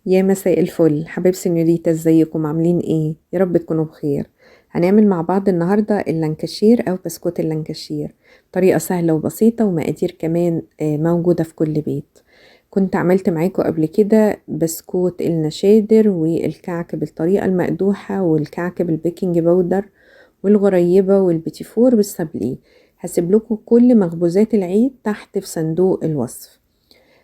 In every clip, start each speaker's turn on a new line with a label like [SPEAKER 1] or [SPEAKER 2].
[SPEAKER 1] يا مساء الفل حبايب سنيوريتا، ازيكم عاملين ايه؟ يا رب تكونوا بخير. هنعمل مع بعض النهارده اللانكشير او بسكوت اللانكشير، طريقه سهلة وبسيطة ومقادير كمان موجودة في كل بيت. كنت عملت معاكم قبل كده بسكوت النشادر والكعك بالطريقة المقدوحه والكعك بال baking powder والغريبة والبيتيفور والسابليه. هسيب لكم كل مخبوزات العيد تحت في صندوق الوصف.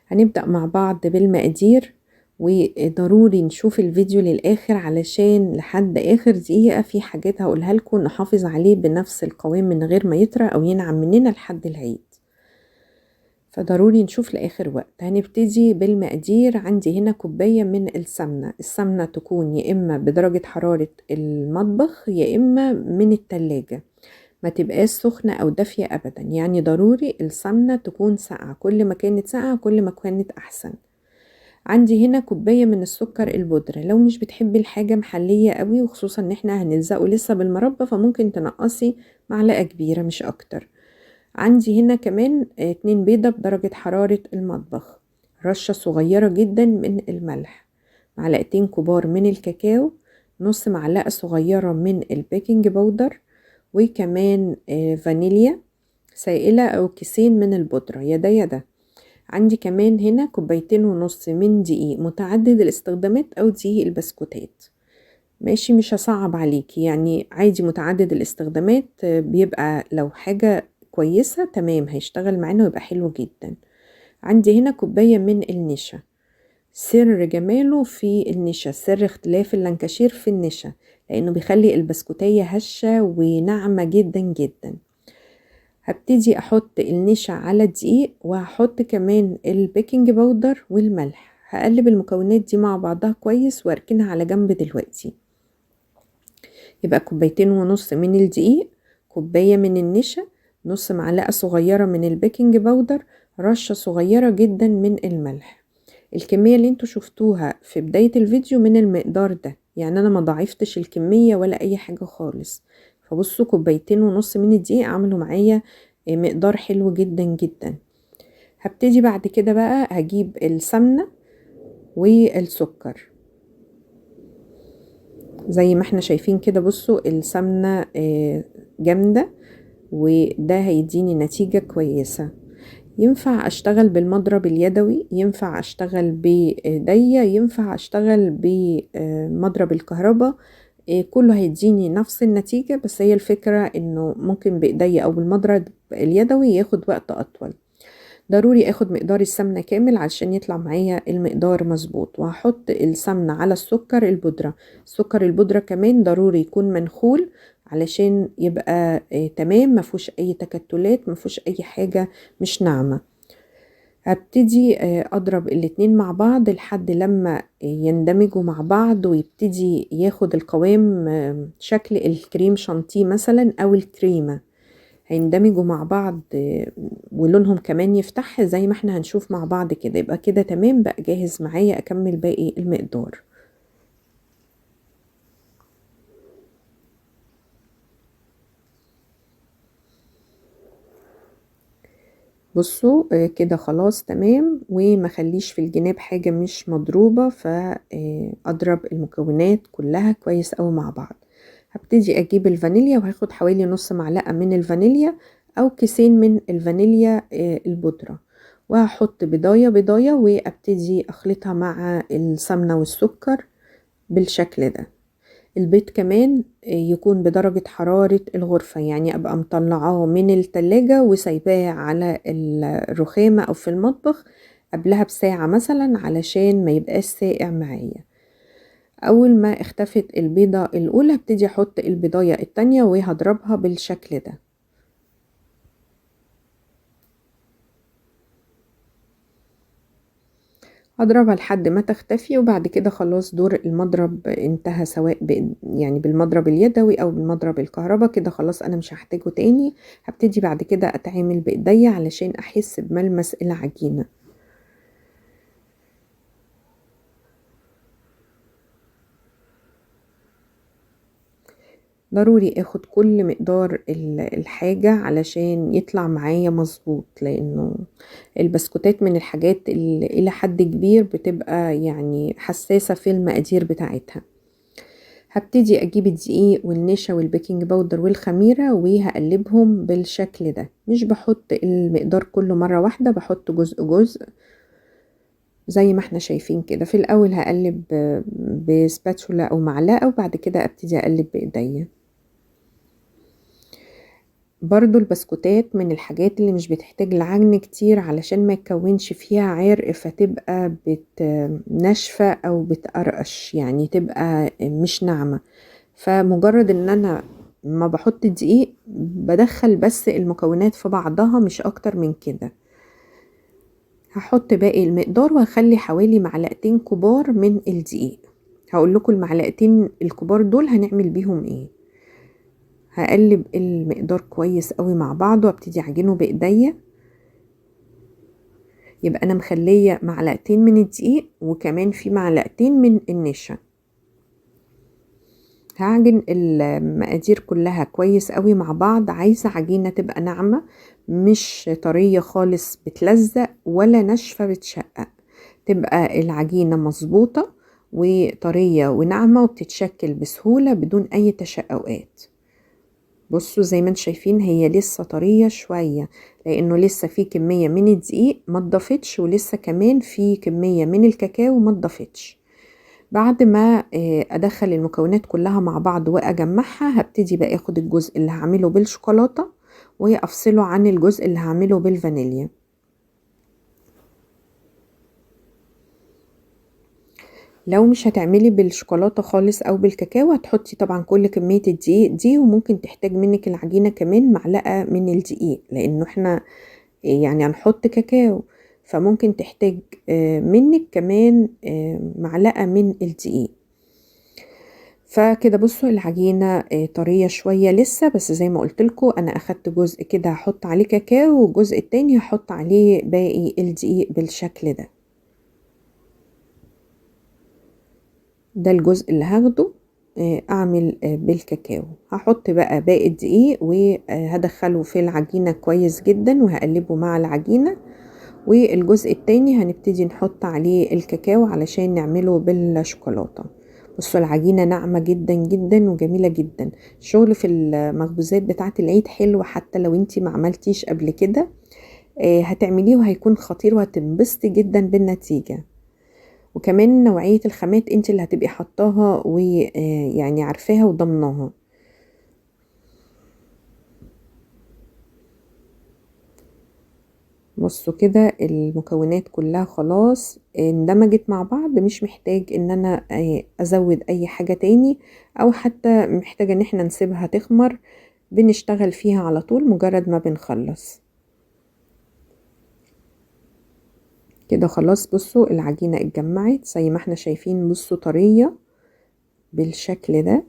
[SPEAKER 1] هنبدأ مع بعض بالمقادير، وضروري نشوف الفيديو للآخر علشان لحد آخر دقيقة في حاجات هقولها لكم نحافظ عليه بنفس القوام من غير ما يطرى أو ينعم مننا لحد العيد، فضروري نشوف لآخر وقت. هنبتدي بالمقادير. عندي هنا كوباية من السمنة، السمنة تكون يا إما بدرجة حرارة المطبخ يا إما من التلاجة، ما تبقاش سخنة أو دافية أبدا، يعني ضروري السمنة تكون ساقعة، كل ما كانت ساقعة كل ما كانت أحسن. عندي هنا كوباية من السكر البودرة، لو مش بتحبي الحاجة محلية قوي وخصوصا ان احنا هنلزقه لسه بالمربى فممكن تنقصي معلقة كبيرة مش اكتر. عندي هنا كمان 2 بيضة بدرجة حرارة المطبخ، رشة صغيرة جدا من الملح، معلقتين كبار من الكاكاو، نص معلقة صغيرة من ال baking powder، وكمان فانيليا سائلة او كيسين من البودرة، يا ده يا ده. عندي كمان هنا 2.5 كوباية من دقيق متعدد الاستخدامات او دقيق البسكوتات، ماشي مش هصعب عليكي، يعني عادي متعدد الاستخدامات بيبقى لو حاجة كويسة تمام هيشتغل معانا ويبقى حلو جدا. عندي هنا كوباية من النشا، سر جماله في النشا، سر اختلاف اللانكشير في النشا، لانه بيخلي البسكوتية هشة وناعمة جدا جدا. هبتدي احط النشا على الدقيق، وهحط كمان ال baking powder والملح. هقلب المكونات دي مع بعضها كويس واركنها على جنب دلوقتي. يبقى 2.5 كوباية من الدقيق، كوباية من النشا، نص معلقة صغيرة من ال baking powder، رشة صغيرة جدا من الملح. الكمية اللي انتوا شفتوها في بداية الفيديو من المقدار ده، يعني انا ما ضعفتش الكمية ولا اي حاجة خالص. فبصوا 2.5 كوباية من الدقيق عملوا معايا مقدار حلو جدا جدا. هبتدي بعد كده بقى هجيب السمنة والسكر زي ما احنا شايفين كده. بصوا السمنة جامدة، وده هيديني نتيجة كويسة. ينفع اشتغل بالمضرب اليدوي، ينفع اشتغل بايديا، ينفع اشتغل بمضرب الكهرباء، كله هيديني نفس النتيجة، بس هي الفكرة انه ممكن بايديا او بالمضرب اليدوي ياخد وقت اطول. ضروري اخد مقدار السمنة كامل عشان يطلع معايا المقدار مظبوط. وهحط السمنة على السكر البودرة، السكر البودرة كمان ضروري يكون منخول علشان يبقى تمام، ما فيهوش اي تكتلات، ما فيهوش اي حاجة مش ناعمة. هبتدي اضرب الاتنين مع بعض لحد لما يندمجوا مع بعض ويبتدي ياخد القوام شكل الكريم شانتيه مثلا او الكريمة. هيندمجوا مع بعض ولونهم كمان يفتح زي ما احنا هنشوف مع بعض كده. يبقى كده تمام، بقى جاهز معايا اكمل باقي المقدار. بصوا كده خلاص تمام، وما خليش في الجناب حاجة مش مضروبة، فاضرب المكونات كلها كويس اوي مع بعض. هبتدي اجيب الفانيليا، وهاخد حوالي نص معلقة من الفانيليا او كيسين من الفانيليا البودرة، وهحط بضاية بضاية وابتدي اخلطها مع السمنة والسكر بالشكل ده. البيض كمان يكون بدرجة حرارة الغرفة، يعني ابقى مطلعاه من التلاجة وسايباه على الرخامة او في المطبخ قبلها بساعة مثلا علشان ما يبقاش ساقع معايا. اول ما اختفت البيضة الاولى هبتدي احط البيضاية التانية وهضربها بالشكل ده. هضربها لحد ما تختفي، وبعد كده خلاص دور المضرب انتهى، سواء يعني بالمضرب اليدوي او بالمضرب الكهرباء. كده خلاص انا مش هحتاجه تاني. هبتدي بعد كده اتعامل بايديا علشان احس بملمس العجينة. ضروري اخد كل مقدار الحاجة علشان يطلع معايا مظبوط، لانه البسكوتات من الحاجات اللي الى حد كبير بتبقى يعني حساسة في المقادير بتاعتها. هبتدي اجيب الدقيق والنشا وال baking powder والخميرة وهقلبهم بالشكل ده. مش بحط المقدار كله مرة واحدة، بحط جزء جزء زي ما احنا شايفين كده. في الاول هقلب بسباتشولا او معلقة، وبعد كده ابتدي اقلب بايديا. برضو البسكوتات من الحاجات اللي مش بتحتاج لعجن كتير علشان ما يتكونش فيها عرق، فتبقى ناشفة او بتقرقش، يعني تبقى مش ناعمة. فمجرد ان انا ما بحط دقيق بدخل بس المكونات في بعضها، مش اكتر من كده. هحط باقي المقدار وهخلي حوالي معلقتين كبار من الدقيق. هقول لكم المعلقتين الكبار دول هنعمل بيهم ايه. هقلب المقدار كويس قوي مع بعضه وابتدي اعجنه بايديا. يبقى انا مخليه معلقتين من الدقيق وكمان في معلقتين من النشا. هعجن المقادير كلها كويس قوي مع بعض. عايزه عجينه تبقى ناعمة، مش طرية خالص بتلزق ولا ناشفة بتشقق، تبقى العجينة مظبوطة وطريه وناعمه وبتتشكل بسهولة بدون اي تشققات. بصوا زي ما انتم شايفين هي لسه طرية شوية، لانه لسه في كمية من الدقيق ما اتضافتش، ولسه كمان في كمية من الكاكاو ما اتضافتش. بعد ما ادخل المكونات كلها مع بعض واجمعها، هبتدي بقى اخد الجزء اللي هعمله بالشوكولاته وافصله عن الجزء اللي هعمله بالفانيليا. لو مش هتعملي بالشوكولاته خالص او بالكاكاو هتحطي طبعا كل كمية الدقيق دي، وممكن تحتاج منك العجينة كمان معلقه من الدقيق، لانه احنا يعني هنحط كاكاو، فممكن تحتاج منك كمان معلقه من الدقيق. فكده بصوا العجينة طرية شوية لسه، بس زي ما قلت لكم انا اخدت جزء كده هحط عليه كاكاو، والجزء التاني هحط عليه باقي الدقيق بالشكل ده. ده الجزء اللي هاخده اعمل بالكاكاو. هحط بقى باقي الدقيق وهدخله في العجينة كويس جدا وهقلبه مع العجينة، والجزء التاني هنبتدي نحط عليه الكاكاو علشان نعمله بالشوكولاتة. بصوا العجينة ناعمة جدا جدا وجميلة جدا. الشغل في المخبوزات بتاعة العيد حلو، حتى لو انتي ما عملتيش قبل كده هتعمليه وهيكون خطير وهتنبسطي جدا بالنتيجة. وكمان نوعية الخامات انت اللي هتبقي حطاها ويعني عارفاها وضمناها. بصوا كده المكونات كلها خلاص اندمجت مع بعض، مش محتاج ان انا ازود اي حاجة تاني، او حتى محتاجة ان احنا نسيبها تخمر، بنشتغل فيها على طول مجرد ما بنخلص كده. خلاص بصوا العجينة اتجمعت زي ما احنا شايفين، بصوا طرية بالشكل ده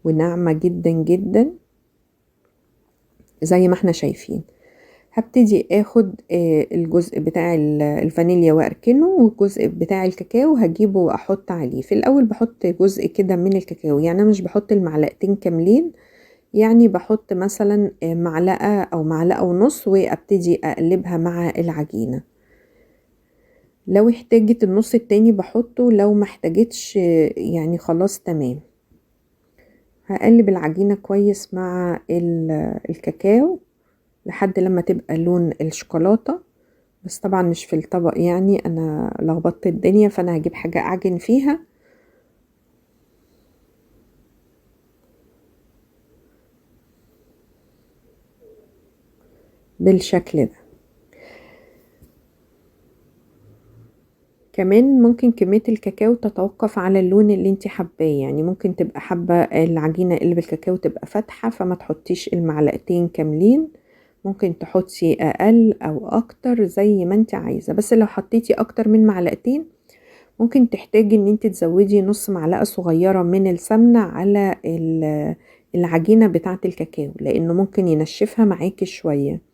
[SPEAKER 1] وناعمة جدا جدا زي ما احنا شايفين. هبتدي اخد الجزء بتاع الفانيليا واركنه، والجزء بتاع الكاكاو هجيبه واحط عليه. في الاول بحط جزء كده من الكاكاو، يعني انا مش بحط المعلقتين كاملين، يعني بحط مثلا معلقة او معلقة ونص وابتدي اقلبها مع العجينة. لو احتاجت النص التاني بحطه، لو ما احتاجتش يعني خلاص تمام. هقلب العجينة كويس مع الكاكاو لحد لما تبقى لون الشوكولاتة، بس طبعا مش في الطبق، يعني انا لخبطت الدنيا، فانا هجيب حاجة اعجن فيها. بالشكل ده. كمان ممكن كمية الكاكاو تتوقف على اللون اللي انت حباه، يعني ممكن تبقى حابة العجينة اللي بالكاكاو تبقى فاتحة فما تحطيش المعلقتين كاملين، ممكن تحطي اقل او اكتر زي ما انت عايزة. بس لو حطيتي اكتر من معلقتين ممكن تحتاجي ان انت تزودي نص معلقة صغيرة من السمنة على العجينة بتاعة الكاكاو، لانه ممكن ينشفها معاكي شوية.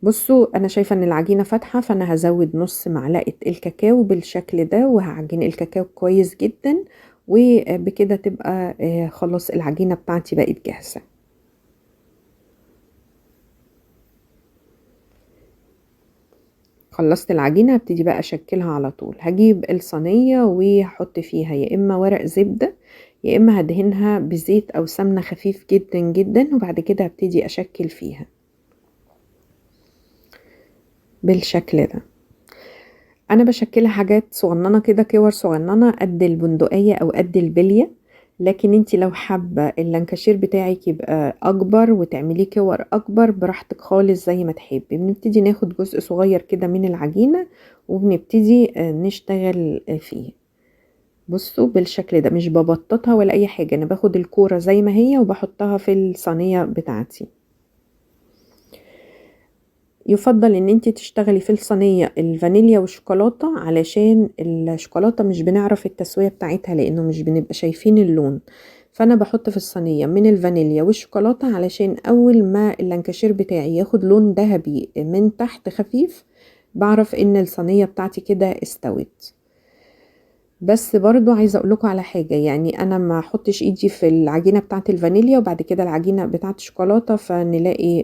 [SPEAKER 1] بصوا انا شايفة ان العجينة فاتحة، فانا هزود نص معلقة الكاكاو بالشكل ده، وهعجن الكاكاو كويس جدا، وبكده تبقى خلاص العجينة بتاعتي بقت جاهزة. خلصت العجينة، هبتدي بقى اشكلها على طول. هجيب الصينية وهحط فيها يا اما ورق زبدة يا اما هدهنها بزيت او سمنة خفيف جدا جدا، وبعد كده هبتدي اشكل فيها بالشكل ده. انا بشكلها حاجات صغننة كده، كور صغننة قد البندقية او قد البلية، لكن انتي لو حابة اللانكاشير بتاعك يبقى اكبر وتعمليه كور اكبر براحتك خالص زي ما تحبي. بنبتدي ناخد جزء صغير كده من العجينة وبنبتدي نشتغل فيه. بصوا بالشكل ده، مش ببططها ولا اي حاجة، انا باخد الكورة زي ما هي وبحطها في الصينية بتاعتي. يفضل ان انتي تشتغلي في الصينية الفانيليا والشوكولاتة، علشان الشوكولاتة مش بنعرف التسوية بتاعتها لانه مش بنبقى شايفين اللون، فانا بحط في الصينية من الفانيليا والشوكولاتة علشان اول ما اللانكاشير بتاعي ياخد لون ذهبي من تحت خفيف بعرف ان الصينية بتاعتي كده استوت. بس برضو عايزة اقولكم على حاجة، يعني انا ما احطش ايدي في العجينة بتاعت الفانيليا وبعد كده العجينة بتاعت الشوكولاتة، فنلاقي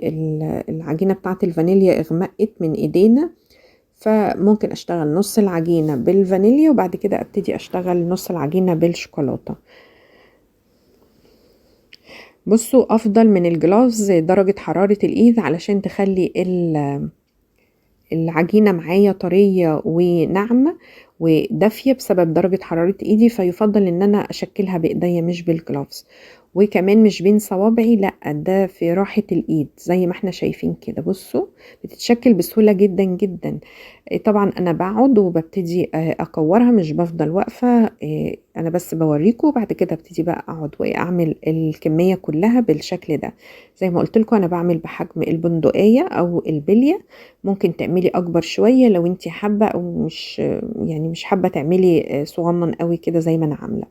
[SPEAKER 1] العجينة بتاعت الفانيليا اغمقت من ايدينا، فممكن اشتغل نص العجينة بالفانيليا وبعد كده ابتدي اشتغل نص العجينة بالشوكولاتة. بصوا افضل من الجلافز درجة حرارة الايد علشان تخلي العجينة معايا طرية وناعمة ودافية بسبب درجة حرارة ايدي، فيفضل ان انا اشكلها بايديا مش بالجلافز، وكمان مش بين صوابعي، لا ده في راحة الايد زي ما احنا شايفين كده. بصوا بتتشكل بسهولة جدا جدا. طبعا انا بقعد وببتدي اكورها، مش بفضل واقفة، انا بس بوريكم، وبعد كده ابتدي بقى اقعد واعمل الكمية كلها بالشكل ده. زي ما قلت لكم انا بعمل بحجم البندقية او البلية، ممكن تعملي اكبر شوية لو انتي حابة، او مش يعني مش حابة تعملي صغنن قوي كده زي ما انا عاملة.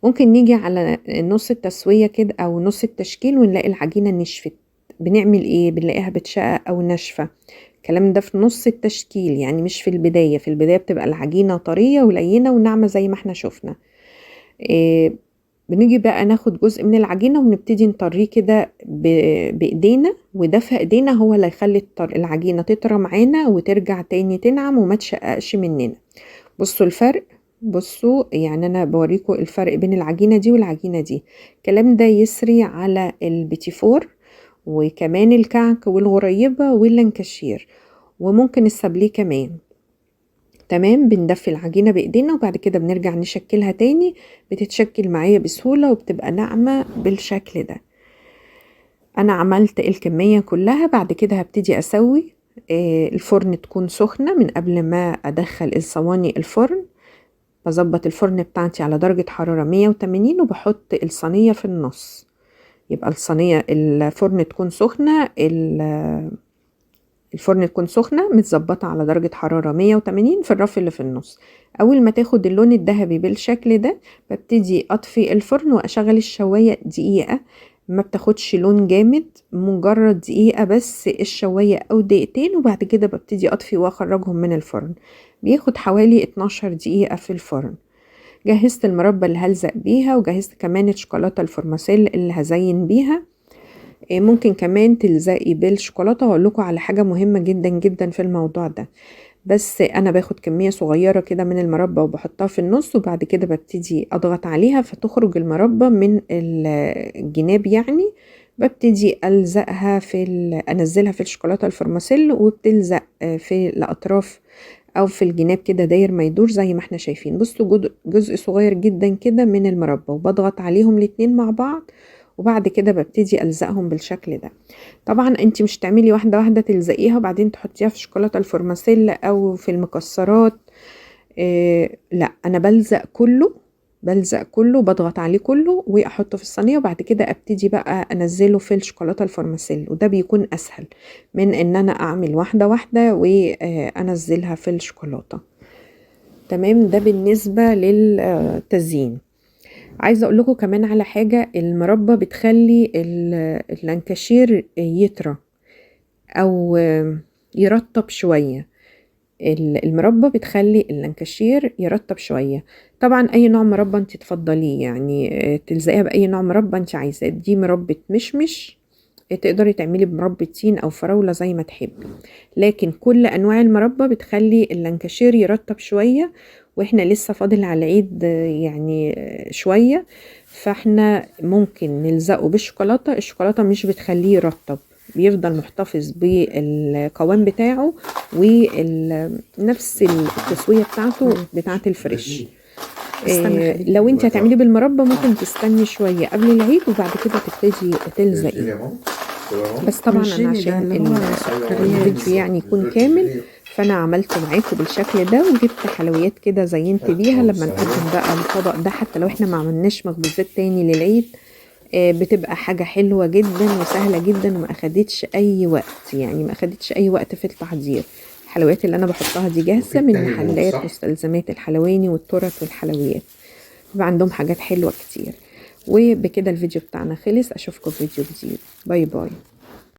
[SPEAKER 1] ممكن نيجي على نص التسوية كده او نص التشكيل ونلاقي العجينة نشفت، بنعمل ايه؟ بنلاقيها بتشقق او ناشفة. الكلام ده في نص التشكيل، يعني مش في البداية. في البداية بتبقى العجينة طرية ولينة وناعمة زي ما احنا شفنا. بنيجي بقى ناخد جزء من العجينة ونبتدي نطريه كده بإيدينا، ودفع إيدينا هو اللي هيخلي العجينة تطرى معانا وترجع تاني تنعم وما تشققش مننا. بصوا الفرق، بصوا يعني أنا بوريكم الفرق بين العجينة دي والعجينة دي. الكلام ده يسري على البيتيفور وكمان الكعك والغريبة واللانكاشير وممكن السابليه كمان. تمام، بندفي العجينة بإيدينا وبعد كده بنرجع نشكلها تاني، بتتشكل معايا بسهولة وبتبقى ناعمة بالشكل ده. أنا عملت الكمية كلها. بعد كده هبتدي أسوي الفرن تكون سخنة من قبل ما أدخل الصواني الفرن. بظبط الفرن بتاعتي على درجة حرارة 180 وبحط الصينية في النص. يبقى الصينية الفرن تكون سخنة، الفرن تكون سخنة متظبطة على درجة حرارة 180 في الرف اللي في النص. أول ما تاخد اللون الذهبي بالشكل ده ببتدي أطفي الفرن وأشغل الشواية دقيقة، ما بتاخدش لون جامد، مجرد دقيقة بس الشواية أو دقيقتين، وبعد كده ببتدي أطفي وأخرجهم من الفرن. بياخد حوالي 12 دقيقة في الفرن. جهزت المربى اللي هلزق بيها، وجهزت كمان الشوكولاتة الفرماسيل اللي هزين بيها. ممكن كمان تلزقي بالشوكولاتة. وأقول لكم على حاجة مهمة جدا جدا في الموضوع ده، بس أنا باخد كمية صغيرة كده من المربى وبحطها في النص، وبعد كده ببتدي أضغط عليها فتخرج المربى من الجناب، يعني ببتدي ألزقها في أنزلها في الشوكولاتة الفرماسيل، وبتلزق في الأطراف أو في الجناب كده داير ما يدور زي ما احنا شايفين. بصوا جزء صغير جدا كده من المربى، وبضغط عليهم الاتنين مع بعض، وبعد كده ببتدي ألزقهم بالشكل ده. طبعا انت مش تعملي واحدة واحدة تلزقيها وبعدين تحطيها في شوكولاتة الفرماسيل أو في المكسرات، لا أنا بلزق كله، بلزق كله، بضغط عليه كله وأحطه في الصينية، وبعد كده أبتدي بقى أنزله في الشوكولاتة الفرماسيل، وده بيكون أسهل من إن أنا أعمل واحدة واحدة وأنزلها في الشوكولاتة. تمام، ده بالنسبة للتزيين. عايزة أقول لكم كمان على حاجة، المربى بتخلي اللانكاشير يطرى أو يرطب شوية. المربى بتخلي اللانكشير يرطب شوية. طبعا اي نوع مربى انت تفضليه، يعني تلزقيها باي نوع مربى انت عايزاه. دي مربى مشمش، تقدري تعملي بمربى تين او فراولة زي ما تحبي، لكن كل انواع المربى بتخلي اللانكشير يرطب شوية. واحنا لسه فاضل على العيد يعني شوية، فاحنا ممكن نلزقه بالشوكولاتة. الشوكولاتة مش بتخليه يرطب، بيفضل محتفظ بالقوام بتاعه ونفس التسوية بتاعته بتاعة ال fresh. لو انت هتعمليه بالمربى ممكن تستني شوية قبل العيد وبعد كده تبتدي تلزقي. بس طبعا انا عشان الفيديو يعني يكون كامل فانا عملته معاكم بالشكل ده، وجبت حلويات كده زينت بيها. لما نقدم بقى الطبق ده، حتى لو احنا ما عملناش مخبوزات تاني للعيد، بتبقى حاجة حلوة جدا وسهلة جدا، وما اخدتش اي وقت، يعني ما اخدتش اي وقت في التحضير. الحلويات اللي انا بحطها دي جاهزة من محلات مستلزمات الحلواني والتورت والحلويات، بيبقى عندهم حاجات حلوة كتير. وبكده الفيديو بتاعنا خلص، اشوفكم في فيديو جديد. bye bye.